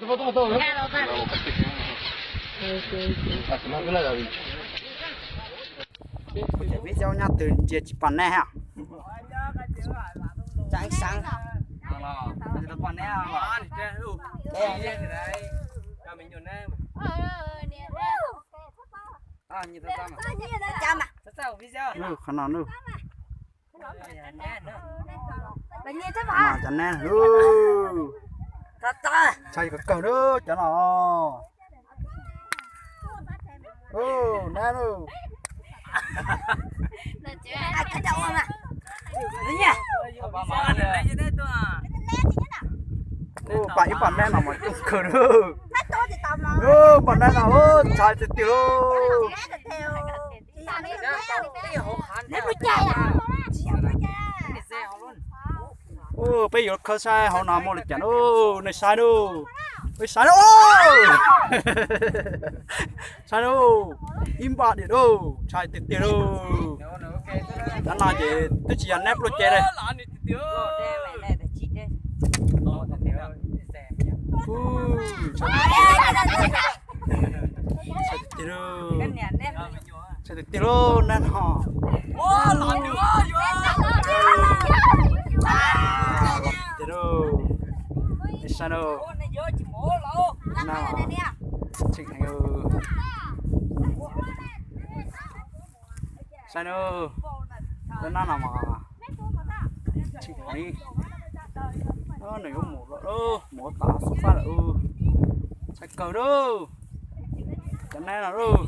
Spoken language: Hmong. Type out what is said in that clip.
Vib Xyooj nyob twg ntsia tsis pom neb hos. Qhov no, cov neb, ntshai kawg kawg lawm cov no. Neb lauj. Pom ib pom neb no mas coob kawg lawm. Pom neb no ntshai tiag tiag lauj. Peb yuav khawb saib hauv no muaj li cas lauj, nej saib lauj. Peb saib lauj. Saib lauj, ib npaj diam lauj, ntshai tiag tiag lauj. Cov no ces twb tsis yog neb pluaj ce li. Ntshai tiag tiag lauj. Ntshai tiag tiag lauj, neb no. Tiag lauj. Nej saib lauj. Nab tseem heev. Saib nawb, lub nab no mas tseem heev. Nws yuav mus lawm, mus tas xub fab lawm. Ntshai kawg lauj, cov nab no lauj.